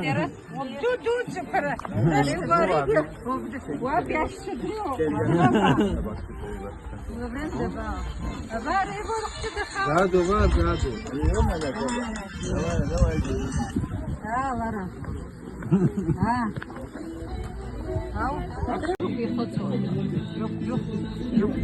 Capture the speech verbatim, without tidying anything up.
Иара, убду дуӡақәа ра-, рашьқәа рыда, убду, уаб иашьцәа дреиуоуп. Лаврент Дабаа. Абар, еибархәҭа даха. Даду, ма, даду. Давай, давай. Аа, Лара. Аа. Ау. Ихыҵуа. Џьоук, џьоук, џьоук.